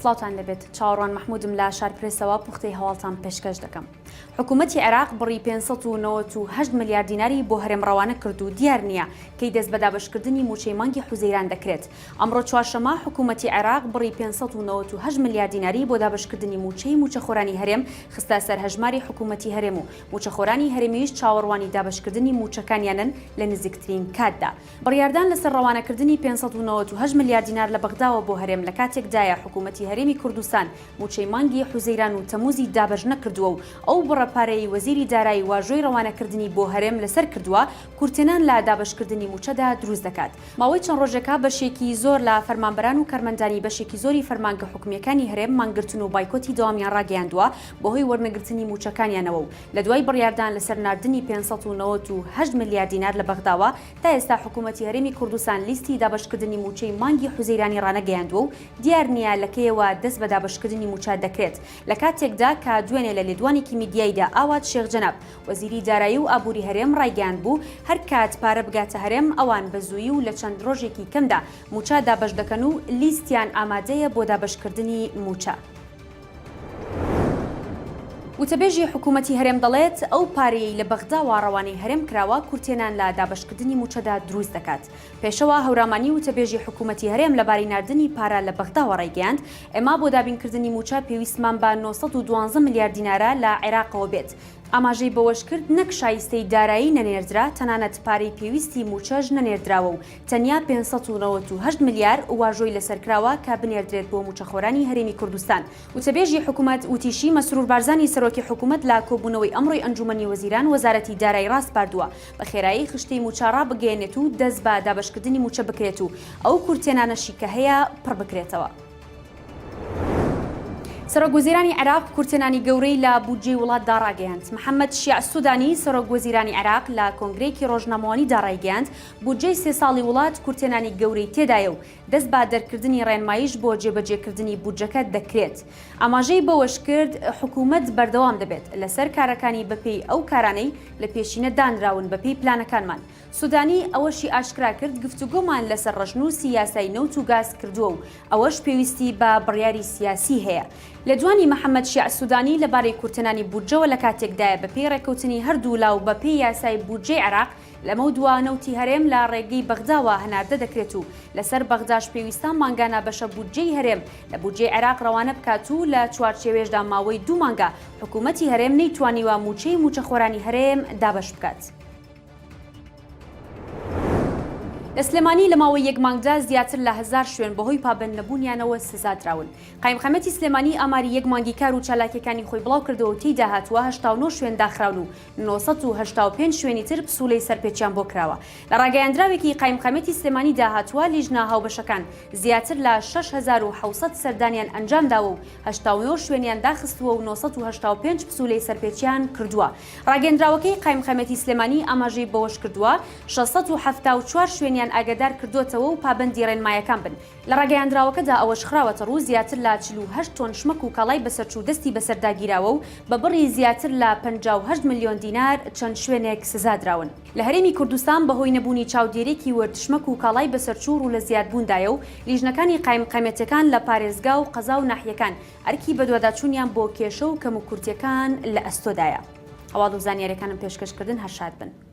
سڵاوتان لێبێت چاوەڕوان مەحمودم لە شارپرێسەوە پوختەی هەواڵتان پێشکەش دەکەم. حکوومەتی عێراق بڕی 598 ملیار دیناری بۆ هەرێم ڕەوانە کرد و دیار نییە کەی دەست بە دابەشکردنی مووچەی مانگی حوزەیران دەکرێت. ئەمڕۆ چوارشەممە حکوومەتی عێراق بڕی 598 ملیار دیناری بۆ دابەشکردنی مووچەی مووچەخۆرانی هەرێم خستە سەر هەژماری حکوومەتی هەرێم و مووچەخۆرانی هەرێمیش چاوەڕوانی دابەشکردنی مووچەکانیانن لە نزیکترین کاتدا. بڕیاردان لەسەر ڕەوانەکردنی 598 ملیار دینار لە بەغداوە بۆ هەرێم لە کاتێکدایە حکوومەتی هەرێمی کوردستان مووچەی مانگی حوزەیران و تەمووزی دابەش نەکردووە و ئەو بڕە پارەیەی وەزیری دارایی واژۆی ڕەوانەکردنی بۆ هەرێم لەسەر کردووە کورتهێنان لە دابەشکردنی مووچەدا دروست دەکات. ماوەی چەند ڕۆژێکە بەشێکی زۆر لە فەرمانبەران و کارمەندانی بەشێکی زۆری فەرمانگە حکومییەکانی هەرێم مانگرتن و بایکۆتی دەوامیان ڕاگەیاندووە بەهۆی وەرنەگرتنی مووچەکانیانەوە و لەدوای بڕیاردان لەسەر ناردنی 598 ملیار دینار لە بەغداوە تا ئێستا حکوومەتی هەرێمی کوردستان لیستی دابەشکردنی مووچەی مانگی حوزەیرانی ڕانەگەیاندووە و دیار نییە لە کەیەوە دەست بە دابەشکردنی مووچە دەکرێت لە کاتێکدا کە دوێنێ لە لێدوانێکی میدیاییدا ئاوات شێخ جەناب وەزیری دارایی و ئابووری هەرێم ڕایگەیاندبوو هەر کات پارە بگاتە هەرێم ئەوان بە زوویی و لە چەند ڕۆژێکی کەمدا مووچە دابەش دەکەن و لیستیان ئامادەیە بۆ دابەشکردنی مووچە. وتەبێژی حکوومەتی هەرێم دەڵێت، ئەو پارەیەی لە بەغداوە ڕەوانەی هەرێم کراوە کورتهێنان لە دابەشکردنی مووچەدا دروست دەکات. پێشەوا هەورامانی وتەبێژی حکوومەتی هەرێم لەبارەی ناردنی پارە لە بەغداوە ڕایگەیاند، ئێمە بۆ دابینکردنی مووچە پێویستمان بە 912 ملیار دینارە لە عێراقەوە بێت. ئاماژەی بەوەشکرد، نەک شایستەی دارایی نەنێردرا، تەنانەت پارەی پێویستی مووچەش نەنێردراوە و تەنیا 598 ملیار واژۆی لەسەر کراوە کە بنێردرێت بۆ مووچەخۆرانی هەرێمی کوردستان. وتەبێژی حکومەت وتیشی، مەسرور بارزانی سەرۆکی حکومەت لە کۆبوونەوەی ئەمڕۆی ئەنجوومەنی وەزیران وەزارەتی دارایی ڕاسپاردووە بە خێرایی خشتەی مووچە ڕابگەیەنێت و دەست بە دابەشکردنی مووچە بکرێت و ئەو کورتهێنانەشی کە هەیە پڕ بکرێتەوە. سەرۆک وەزیرانی عێراق کورتهێنانی گەورەی لە بودجەی وڵاتدا ڕاگەیاند. محەمەد شیاع سودانی سەرۆک وەزیرانی عێراق لە کۆنگرەیەکی ڕۆژنامەوانیدا ڕایگەیاند، بودجەی سێ ساڵی وڵات کورتهێنانی گەورەی تێدایە و دەست بە دەرکردنی ڕێنماییش بۆ جێبەجێکردنی بودجەکە دەکرێت. ئاماژەی بەوەشکرد، حکومەت بەردەوام دەبێت لەسەر کارەکانی بەپێی ئەو کارانەی لە پێشینە دانراون بەپێی پلانەکانمان. سودانی ئەوەشی ئاشکرا کرد، گفتوگۆمان لەسەر ڕەشنووسی یاسای نەوت و گاز کردووە و ئەوەش پێویستی بە بڕیاری سیاسی هەیە. لێدوانی محەمەد شیاع سودانی لەبارەی کورتهێنانی بودجەوە لەکاتێکدایە بەپێی ڕێککەوتنی هەردوولا و بەپێی یاسای بودجەی عێراق، لەمەودوا نەوتی هەرێم لە ڕێگەی بەغداوە هەناردە دەکرێت و لەسەر بەغداش پێویستە مانگانە بەشە بودجەی هەرێم لە بودجەی عێراق ڕەوانە بکات و لە چوارچێوێشدا ماوەی دوو مانگە حکوومەتی هەرێم نەیتوانیوە مووچەی مووچەخۆرانی هەرێم دابەش بکات. لە سلێمانی لە ماوەی یەک مانگدا زیاتر لە هەزار شوێن بەهۆی پابەندنەبوونیانەوە سزادراون. قایمقامیەتی سلێمانی ئاماری یەک مانگی کار و چالاکییەکانی خۆی بڵاوکردەوە و تێیدا هاتووە 89 شوێن داخراون و 985 شوێنی تر پسوولەی سەرپێچیان بۆ کراوە. لە ڕاگەیاندراوێکی قایمقامیەتی سلێمانی دا هاتووە، لیژنە هاوبەشەکان زیاتر لە 6700 سەردانیان ئەنجامداوە و 89 شوێنیان داخستووە و 985 پسوولەی سەرپێچیان کردووە. ڕاگەیەندراوەکەی قایمقامیەتی سلێمانی ئاماژەی بەوەشکردووە، 674 شوێنیان ئاگادار کردووەتەوە و پابەندی ڕێنمایەکان بن. لە ڕاگەیاندراوەکەدا ئەوەش خراوەتەڕوو، زیاتر لە 48 تۆن شمەک و کاڵای بەسەرچوو دەستی بەسەرداگیراوە و بە بڕی زیاتر لە 58 ملیۆن دینار چەند شوێنێک سزادراون. لە هەرێمی کوردستان بەهۆی نەبوونی چاودێریی ورد شمەک و کاڵای بەسەرچوو ڕوو لە زیادبووندایە و لیژنەکانی قایمقامیەتەکان لە پارێزگا و قەزا و ناحیەکان ئەرکی بەدواداچوونیان بۆ کێشە و کەموکورتیەکان لە ئەستۆدایە. هەواڵ و زانیاریەکانم پێشکەش کردن هەر شاد بن.